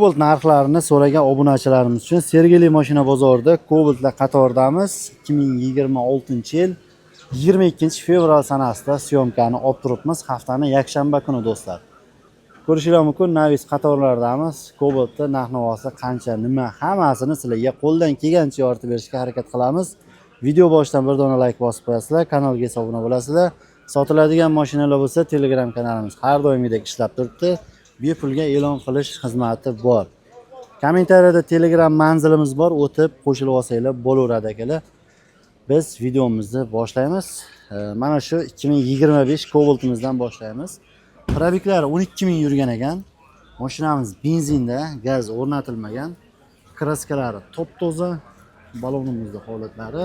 Cobalt narxlarini so'ragan obunachilarimiz uchun Sergeli mashina bozorida Cobaltlar qatoridamiz. 2026-yil 22 fevral sanasida syomkani olib turibmiz. Haftani yakshanba kuni, do'stlar. Ko'rishinglar mumkin, Navis qatorlaridamiz. Cobaltda narx-navosi qancha, nima, hammasini sizlarga qo'ldan kelgancha yoritib berishga harakat qilamiz. Video boshidan bir dona layk bosib qo'yasizlar, kanalga esa obuna bo'lasizlar. Sotiladigan mashinalar bo'lsa, Telegram kanalimiz har doimgidek ishlab turibdi. Bepulga e'lon qilish xizmati bor. Kommentariyada Telegram manzilimiz bor, o'tib qo'shilib olsanglar bo'laveradi, akalar. Biz videomizni boshlaymiz. Mana shu 2025 Cobaltimizdan boshlaymiz. Пробег lari 12 ming yurgan ekan. Mashinamiz benzinda, gaz o'rnatilmagan. Краска lari top-toza, balonimizda holatlari.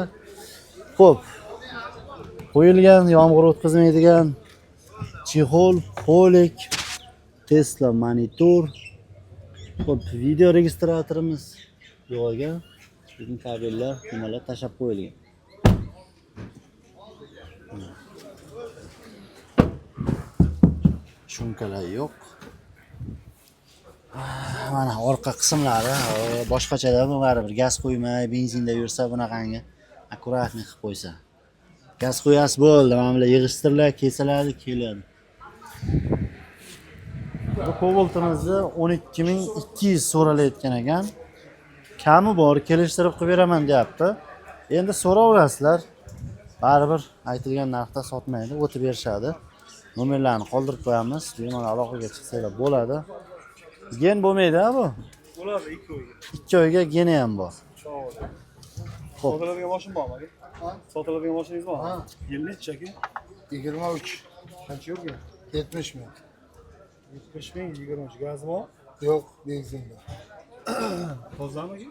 Xo'p. Qo'yilgan, yomg'ir o'tkazmaydigan чехол, полик, Tesla monitor. Xo'p, video registratorimiz yo'q ekan. Lekin kabellar, nimalar tashlab qo'yilgan. Шумка lar yo'q. Mana orqa qismlari boshqachada, bu baribir gaz qo'ymay benzinda yursa, bunaqangi аккуратный qilib qo'ysa. Gaz qo'yasiz, bo'ldi, mana bular yig'ishtiriladi, kesiladi, keladi. Bu Cobaltimizni 12 200 so'ralayotgan ekan. Kami bor, kelishtirib qilib beraman deyapti. Endi so'raverasizlar. Baribir aytilgan narxda sotmaydi, o'tib berishadi. Nomerlarni qoldirib qo'yamiz. Bemalol aloqaga chiqsanglar bo'ladi. Ген bo'lmaydi ha bu? Bo'ladi, 2 oyga. 2 oyga geni ham bor. Xo'p. Sotiladigan mashina bormi, aka? Sotiladigan mashinangiz bormi? Ha. Yil nechi, aka? 23. Qancha yurgan? 70 ming. 70 ming, 23. Gazi bor? Yo'q, benzinda. Tozami, aka?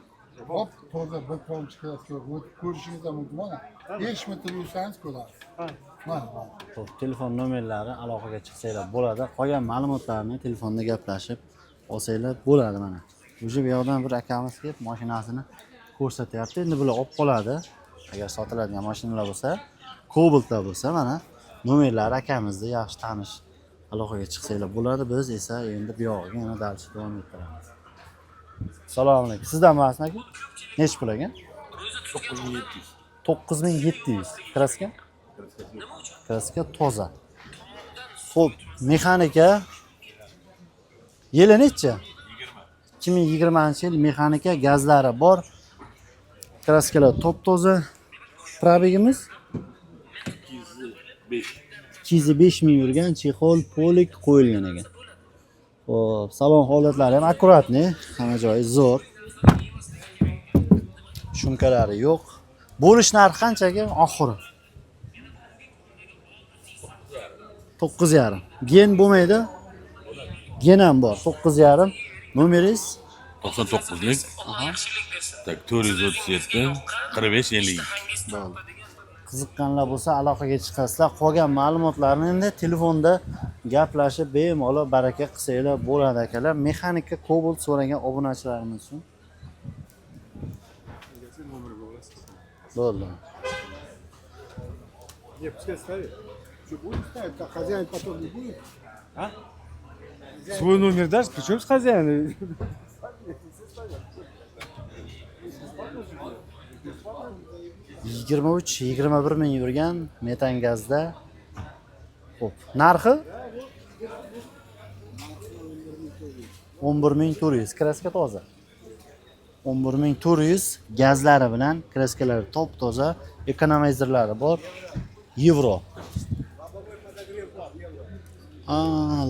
Hop, toza, bir tomchi краска yo'q. O'tib ko'rishingiz ham mumkin mana. 5 metr yursangiz ko'rasiz. Ha. Mana, mana. Xo'p, telefon nomerlari, aloqaga chiqsanglar bo'ladi. Qolgan ma'lumotlarni telefonda gaplashib olsanglar bo'ladi mana. Уже bu yoqdan bir akamiz kelib mashinasini ko'rsatyapti. Endi bular olib qoladi. Agar sotiladigan mashinalar bo'lsa, Cobaltlar bo'lsa, mana nomerlari akamizni yaxshi tanish. Aloqaga chiqsanglar bo'ladi. Biz esa endi bu yog'iga yana дальше davom ettiramiz. Assalomu alaykum. Sizdan emasmi, aka? Nechi pul ekan? 9700. 9700. Краска? Краска toza. Xo'p, mexanika yili nechi? 2020 yil, mexanika, gazlari bor. Краска lar top toza. Пробег imiz 205. 205 ming yurgan, чехол, полик qo'yilgan ekan. Xo'p, salon holatlari ham аккуратный, hamma joyi zo'r. Шумка lari yo'q. Bo'lish narxi qancha, aka? Oxiri. 9,5. Ген bo'lmaydi? Ген ham bor. 9,5. Nomeringiz? 99lik. Так, 437 45 52. Bo'ldi. Qiziqqanlar bo'lsa, aloqaga chiqasizlar. Qolgan ma'lumotlarni endi telefonda gaplashib, bemalol baraka qilsanglar bo'ladi, akalar. Mexanika Cobalt so'ragan obunachilarimiz uchun. Nomerga olasiz. Bo'ldi. Не, пускай ставит. Что, будет ставить? А хозяин потом не будет? Свой номер дашь? Причем с хозяином? 23, 21 ming yurgan, metan gazda. Xo'p, narxi 11 400, краска toza. 11 400, gazlari bilan, краска lari top toza, ekonomizerlari bor. Yevro.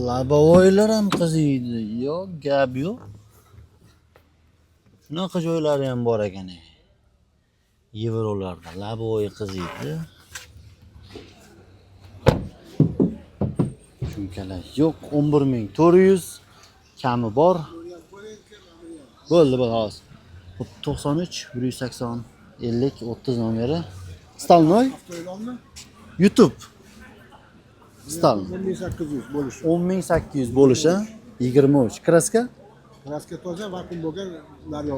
Лобовой lar ham qiziydi. Yo'q, gap yo'q. Shunaqa joylari ham bor ekan. Yevrolarda лобовой qiziydi. Шумка lar yo'q, 11 400, kami bor. Bo'ldi, bo'ldi hozir. Xo'p, 93 180 50 30 nomeri. Stalnoy. Avtoilonmi? YouTube. Stal. 10 800 bo'lishi. 10 800 bo'lishi. 23. Краска? Краска toza, vakuum bo'lgan, naryo.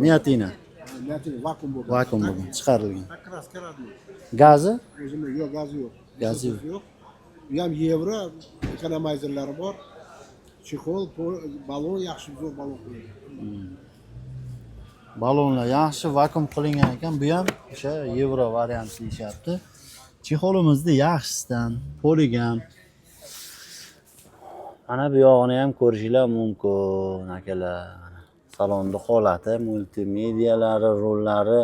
Miatina. Niyatini vakuum bo'lgan. Vakuum bo'lgan, chiqarilgan. Так, краска родной. Gazi? O'zimda yo'q, gazi yo'q. Gazi yo'q. Yo'q. Bu ham yevro, ekonomizerlari bor. Чехол, balon yaxshi, zo'r balon qo'yilgan. Balonlar yaxshi vakuum qilingan ekan. Bu ham o'sha yevro variant deyishyapti. Чехол imizni yaxshisidan, poligan. Mana bu yog'ini ham ko'rishinglar mumkin, akalar. Mana salonni holati, multimedialari, rullari,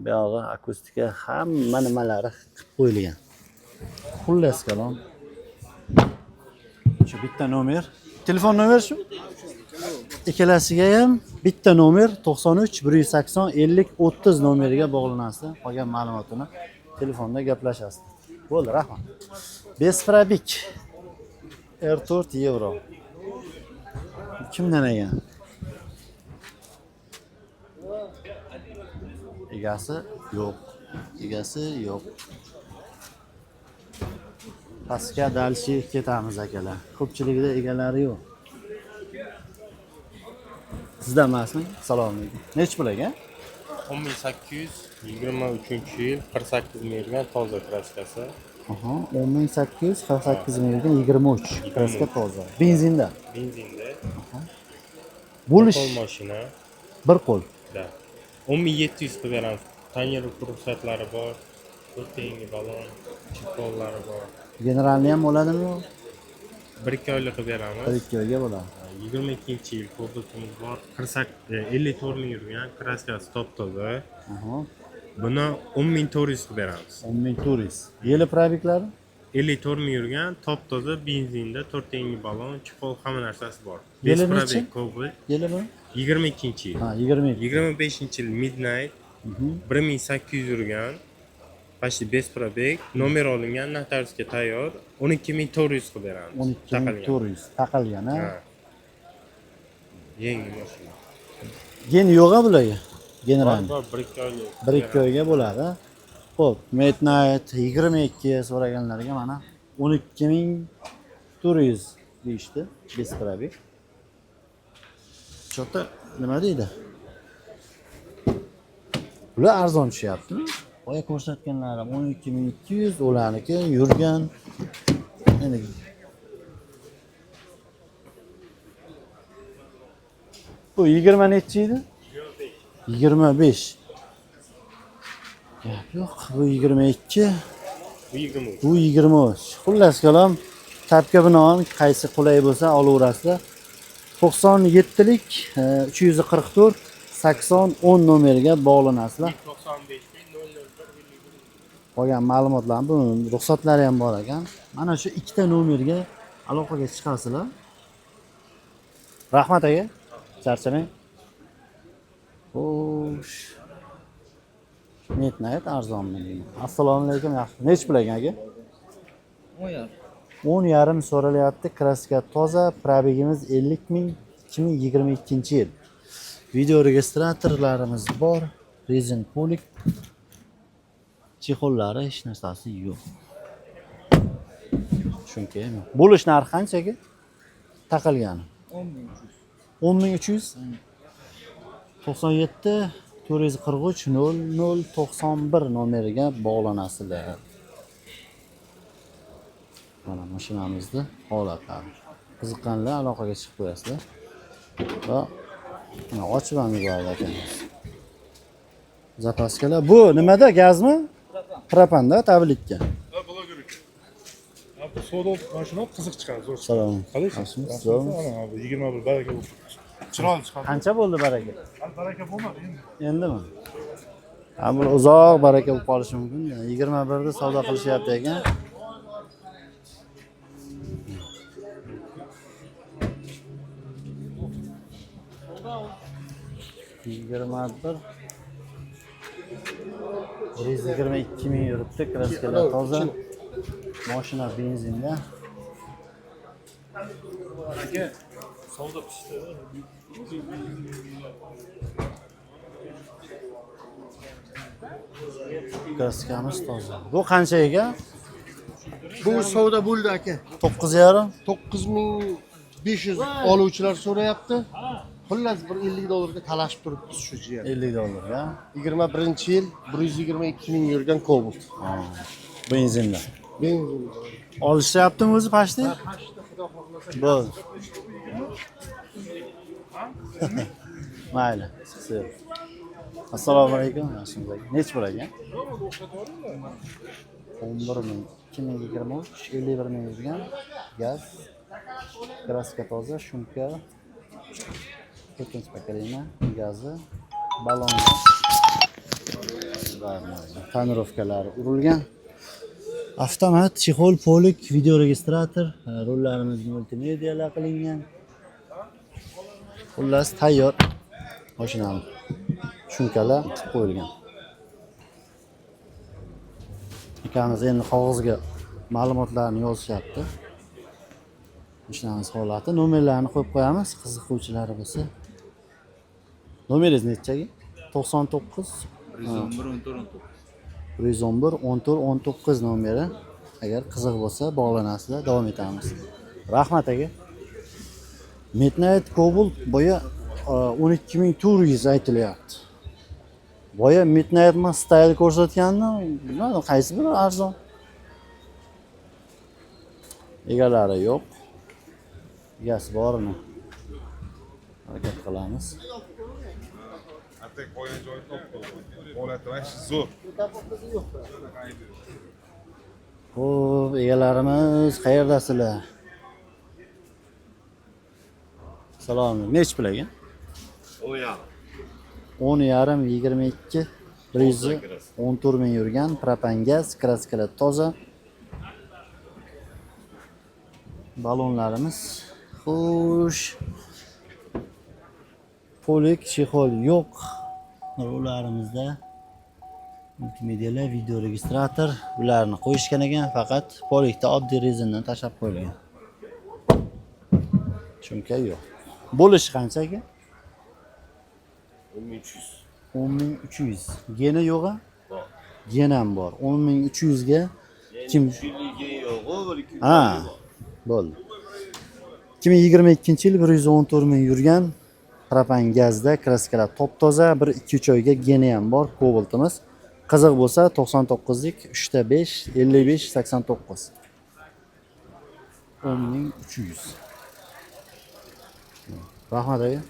bu yog'i akustika, hamma nimalari qilib qo'yilgan. Xullas kalom. Shu bitta nomer. Telefon nomeri shu? Ikkalasiga ham bitta nomer 93 180 50 30 nomeriga bog'lanasiz. Qolgan ma'lumotini telefonda gaplashasiz. Bo'ldi, rahmat. Без пробег R4 Euro. Kimdan ekan? Egasi yo'q. Egasi yo'q. Pastga дальше ketamiz, akalar. Ko'pchiligida egalari yo'q. Sizdan emasmi? Assalomu alaykum. Nechi pul aka? 10 800, 23-yil, 48 ming yurgan, toza краска si. Aha, 10 800, 48 ming yurgan, 23. Краска toza. Benzinda. Benzinda. Bo'lish Qo'l mashina. Bir qo'l. Да. 10 700 qilib beramiz. Тонировка ruxsatlari bor. To'rtta yangi balon, чехол lari bor. Генеральный ham bo'ladimi? 1-2 oylik qilib beramiz. 1-2 oyga bo'ladi. 22-yil Cobaltimiz bor. 48 54 ming yurgan, краска si top toza. Buni 10 400 qilib beramiz. 10 400. Yili пробег lari? 54 ming yurgan, top toza, benzinda, to'rtta yangi balon, чехол, hamma narsasi bor. Yili Без nechi? пробег Cobalt. Yilimi? 22-yil. Ha, 22. 25-yil Midnight, 1800 yurgan. Почти без пробег, nomer olingan, notariusga tayyor. 12 400 qilib beramiz. 12 400 taqilgan, ha? Ha. Yangi mashina. Ген yo'q a bularga? Bor, Генеральный. bor, 1-2 oylik. 1-2 oyga bo'ladi. Xo'p, Midnight 22 so'raganlarga mana 12 400 deyishdi. Без пробег. Чё-то nima deydi? Bular arzon tushyaptimi? Boya ko'rsatganlarim 12 200, ularniki yurgan. Endi bu 20 nechi edi? 25. Gap yo'q. Bu 22, Bu 23. bu 23. Xullas kalom, ta'bga binoan qaysi qulay bo'lsa olaverasizlar. 97lik 344 80 10 nomeriga bog'lanasizlar. 95 001. Qolgan ma'lumotlar, bu ruxsatlari ham bor ekan. Mana shu ikkita nomerga aloqaga chiqasizlar. Rahmat, aka. Charchamang. Xo'sh. Midnight arzonmi deyman. Assalomu alaykum, yaxshi. Nechi pul ekan, aka? 10,5 so'ralyapti. Краска toza, пробег imiz 50 ming, 2022-yil. Video registratorlarimiz bor. Rezin полик. Чехол lari, hech narsasi yo'q. Chunki bo'lish narxi qancha, aka? Taqilgani. 10 300. 97 443 00 91 nomeriga bog'lanasizlar. Mana mashinamizni holatlari. Qiziqqanlar aloqaga chiqib qo'yasizlar. Va mana ochib ham yubordi akamiz. Запаска lar. Bu nimada, gazmi? Propanda, tablitga. Bu savdo mashina qiziq chiqadi, zo'r. Salom. Qalaysiz? Yaxshimisiz? Zo'rmi? Mana bu 21 baraka bo'lib chiroyli chiqadi. Qancha bo'ldi baraka? Hali baraka bo'lmadi endi. Endimi? Ha, bu uzoq baraka bo'lib qolishi mumkin. 21 da savdo qilishyapti ekan. 21 122 ming yuribdi, краска lar toza. Mashina benzinda. Aka, savdo pishdi. Краска miz toza. Bu qancha ekan? Bu savdo bo'ldi, aka. 9,5. 9500 oluvchilar so'rayapti. Xullas, bir 50 dollarga talashib turibmiz shu yerda. 50 dollarga. 21-yil, 122 ming yurgan Cobalt. Benzinda. Benzin. Olishyaptimi o'zi почти? Почти. Bo'ldi. Mayli. Chiqsa. Assalomu alaykum. Yaxshimisiz aka? Nechi pul ekan? 11 ming. 2023 51 ming yurgan. Gaz. Краска toza, шумка. To'rtinchi поколение gazi. Balon. Тонировка lari urilgan. Avtomat, чехол, полик, видеорегистратор, rullarimiz multimedialar qilingan. Xullas, tayyor mashinani. Шумка lar qilib qo'yilgan. Akamiz endi qog'ozga ma'lumotlarni yozishyapti. Mashinamiz holati, nomerlarini qo'yib qo'yamiz, qiziquvchilari bo'lsa. Nomeringiz nechaga? 99 111 14 19. 111 14 19 nomeri. Agar qiziq bo'lsa, bog'lanasizlar, davom etamiz. Rahmat, aka. Midnight Cobalt boya 12 400 aytilyapti. Boya Midnight Style ko'rsatgandim, bilmadim qaysi biri arzon. Egalari yo'q. Egasi borini harakat qilamiz. Atak qo'ygan joyi topdi. Holati вообще zo'r. Xo'p, egalarimiz, qayerdasizlar? Salom. Nechi pul ekan? 10,5. 10,5, 22, 114 ming yurgan, propan gaz, краска lar toza. Balonlarimiz. Xo'sh. Полик, чехол yo'q. Rularimizda multimedialar, видеорегистратор, ularni qo'yishgan ekan, faqat полик da oddiy rezindan tashlab qo'yilgan. Шумка yo'q. Bo'lishi qancha aka? 10 300. 10 300. Geni yo'q a? Bor. Gen ham bor. 10 300 ga kim? Yo'g'i, bir ikki Ha, bo'ldi. 2022-yil, 114 ming yurgan, propan gazda, краска lar top toza, bir 2-3 oyga geni ham bor Cobaltimiz. Qiziq bo'lsa, 99lik 3 ta 5 55 89. 10 300. Rahmat, aka.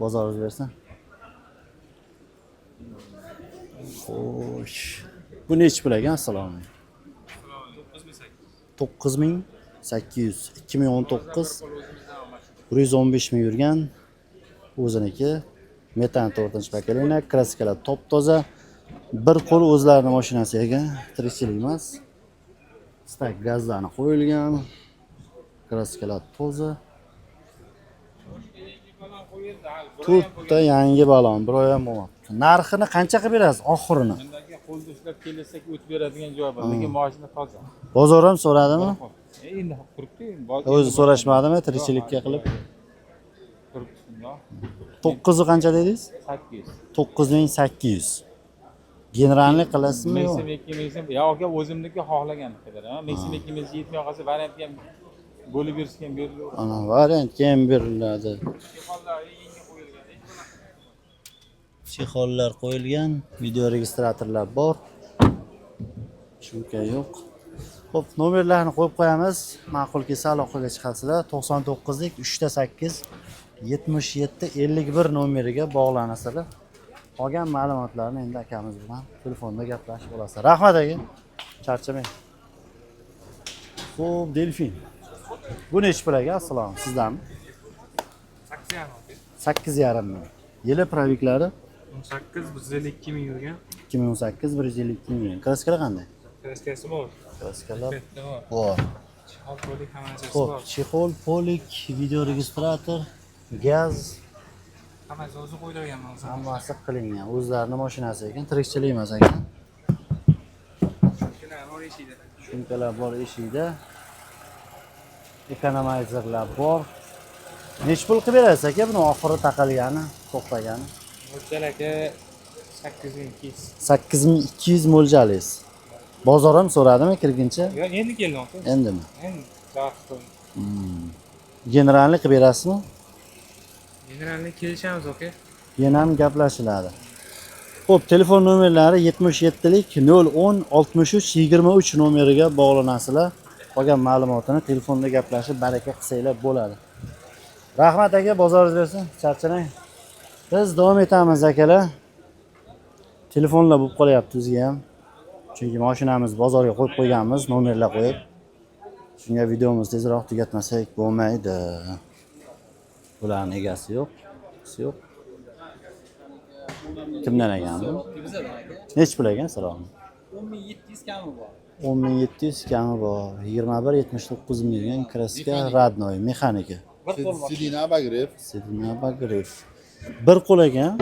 Bozoringiz bersin. Xo'sh. Bu nechi pul ekan? Assalomu alaykum. 9800, 2019, 115 ming yurgan, o'ziniki, metan, to'rtinchi поколение, краска lar top toza, bir qo'l o'zlarini mashinasi ekan, tirikchilik emas. Stak gazlarni qo'yilgan, краска lar toza, to'rtta yangi balon, bir oy ham bo'lmabdi. Narxini qancha qilib berasiz oxirini? Aka, qo'lda ushlab kelsak, o'tib beradigan joy bor, lekin mashina toza. Bozor ham so'radimi? Endi turibdi. O'zi so'rashmadimi tirikchilikka qilib? Turibdi shundoq. To'qqizi qancha dedingiz? Sakkiz. 9800. Генеральный qilasizmi, yo'q? Ming 2 ming so'm yo aka, o'zimniki, xohlagan qadar. 1000 so'm, 2 ming yetmay qolsa, variantga ham bo'lib berishga ham berilaveradi. Ana, variantga ham beriladi. Yangi qo'yilgan. Чехол lar qo'yilgan, видеорегистратор lar bor. Шумка yo'q. Xo'p, nomerlarni qo'yib qo'yamiz. Ma'qul kelsa, aloqaga chiqasizlar. 99lik 3 ta 8 77 51 nomeriga bog'lanasizlar. Qolgan ma'lumotlarni endi akamiz bilan telefonda gaplashib olasizlar. Rahmat, aka. Charchamang. Xo'p, Delfin. Bu nechi pul, aka? Assalomu, sizdanmi? 8,5 ming. Yili, пробег lari? 18, 152 ming yurgan. 2018, 152 ming. Краска lar qanday? Краска si bor. Краска lar Bor. Bor. Чехол, полик, hamma narsasi. Xo'p, чехол, полик, видеорегистратор, gaz. Hammasi o'zi qo'ydirganman o'zi. Hammasi qilingan. O'zlarini mashinasi ekan, tirikchilik emas ekan. Bor eshikda. Шумка lar bor eshikda. Ekonomizerlar bor. Nechi pul qilib berasiz, aka, buni oxiri taqalgani, to'xtagani? Mo'ljal, aka, 8200. 8200 mo'ljalingiz. Bozor ham so'radimi kirguncha? Yo'q, endi keldim, aka. Endimi? Endi vaqt qo'ydim. Генеральный qilib berasizmi? Генеральный kelishamiz, aka. Yana ham gaplashiladi. Xo'p, telefon nomerlari 77lik 010 63 23 nomeriga bog'lanasizlar. Qolgan ma'lumotini telefonda gaplashib baraka qilsanglar bo'ladi. Rahmat aka, bozoringiz bersin, charchamang. Biz davom etamiz akalar. Telefonlar bo'lib qolyapti bizga ham. Chunki mashinamiz bozorga qo'yib qo'yganmiz, nomerlar qo'yib. Shunga videomizni tezroq tugatmasak bo'lmaydi. Bularning egasi yo'q, yo'q. Kimdan ekan bu? Nechi pul ekan salom? 10700 kami bor. 10700 kami bor. 21,79 million kraska родной, mexanika. Сиденье обогрев. Сиденье обогрев. Bir qo'l ekan.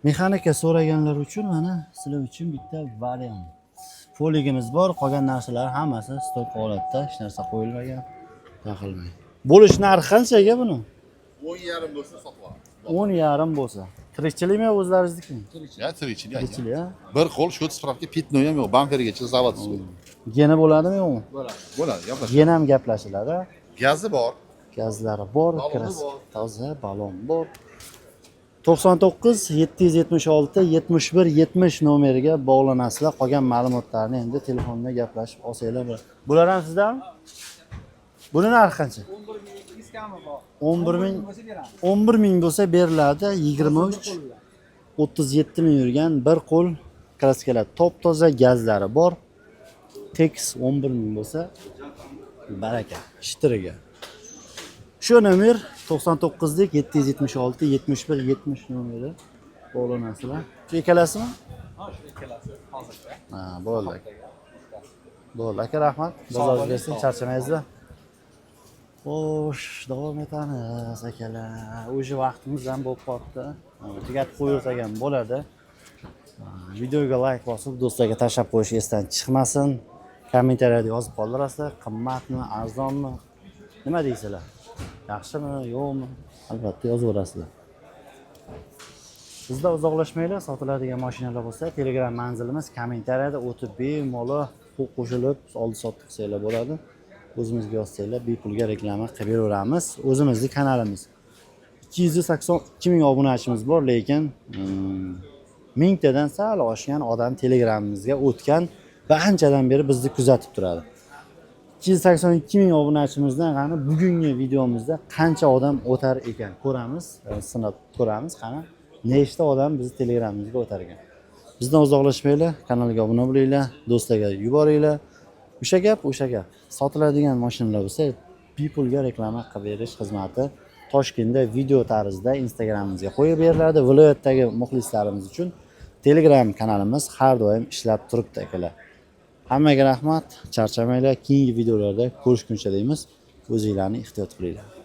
Mexanika so'raganlar uchun mana sizlar uchun bitta variant. Poligimiz bor, qolgan narsalar hammasi stok holatda, hech narsa qo'yilmagan, taqilmagan. Bo'lish narxi qancha aka buni? 10,5 bo'lsa sotib olamiz. 10,5 bo'lsa. Tirikchilikmi o'zlaringiznikimi? Ya tirikchilik aka. Tirikchilik, ha? Bir qo'l счёт справка пятно ham yo'q, bampergacha заводской. Geni bo'ladimi yo'qmi? Bo'ladi, gaplashib. Gen ham gaplashiladi. Gazi bor. Gazlari bor, Baloni kraska bor. toza, balon bor. 99 776 71 70 nomeriga bog'lanasizlar. Qolgan ma'lumotlarni endi telefonda gaplashib olsanglar bo'ladi. Bular ham sizdanmi? Buni narxi qancha? 11200 kami bor. 11 000 bo'lsa beramiz. 11 000 bo'lsa beriladi. 23 37 ming yurgan bir qo'l kraskalar top toza, gazlari bor. Tekis 11 000 bo'lsa baraka ishtiriga. Shu nomer 99lik 776 71 70 nomeri bog'lanasizlar. Shu ikkalasimi? Ha, shu ikkalasi hozircha. Ha, bo'ldi. Bo'ldi aka, rahmat. Bozoringiz bersin, charchamaysizlar. Xo'sh, davom etamiz akalar. O'sha vaqtimiz ham bo'lib qolibdi. Tugatib qo'ysak ham bo'ladi. Videoga layk bosib, do'stlarga tashlab qo'yish esdan chiqmasin. Kommentariyada yozib qoldirasizlar, qimmatmi, arzonmi? Nima deysizlar? Yaxshimi, yo'qmi? Albatta yozaverasizlar. Bizda uzoqlashmanglar, sotiladigan mashinalar bo'lsa, Telegram manzilimiz kommentariyada o'tib bemalol qo'shilib oldi sotdi qilsanglar bo'ladi. O'zimizga yozsanglar bepulga reklama qilib beraveramiz. O'zimizni kanalimiz. 282 ming obunachimiz bor, lekin mingtadan sal oshgan odam Telegramimizga o'tgan va anchadan beri bizni kuzatib turadi. 282 ming obunachimizdan qani bugungi videomizda qancha odam o'tar ekan ko'ramiz, sinab ko'ramiz qani nechta odam bizni Telegramimizga o'tar ekan. Bizdan uzoqlashmanglar, kanalga obuna bo'linglar, do'stlarga yuboringlar. O'sha gap, o'sha gap. Sotiladigan mashinalar bo'lsa, bepulga reklama qilib berish xizmati Toshkentda video tarzida Instagramimizga qo'yib beriladi. Viloyatdagi muxlislarimiz uchun Telegram kanalimiz har doim ishlab turibdi akalar. Hammaga rahmat, charchamanglar. Keyingi videolarda ko'rishguncha deymiz. O'zinglarni ehtiyot qilinglar.